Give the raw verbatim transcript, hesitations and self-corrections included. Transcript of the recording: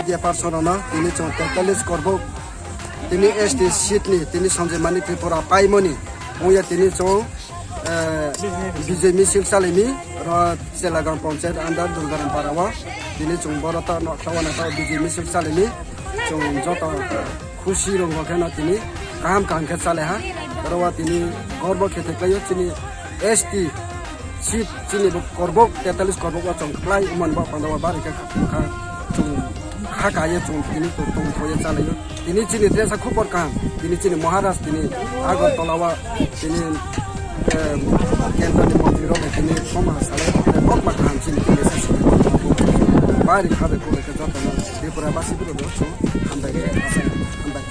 Person no tini chwng tetalis korbok tini S T seat ni tini Sanjay Mani Tripura paimoni wngya tini chwng, eh, bijay misil chalaimi ro Chelagang Panchayat under Durgaram Para o tini chwng boro ta nokta wana ta bijay misil chalaimi chwng joto khusi rwngo khe no tini kaham kaham khe chalaiha oro o tini gorbo khe tei klaio chini S T seat chini bo korbok tetalis korbok o chwng klai man bo panda o bari khe kha chwng kha kaiye chwng tini tong tong thoye chalaio tini chini dresa khubor kaham tini chini Maharaj tini Agartala o tini, eh, kendra ni montri rok tini soma salai rok ma kaham chini tini sa bari kha be kule khe joto no Tripura basi bro do chwng hambai hambai.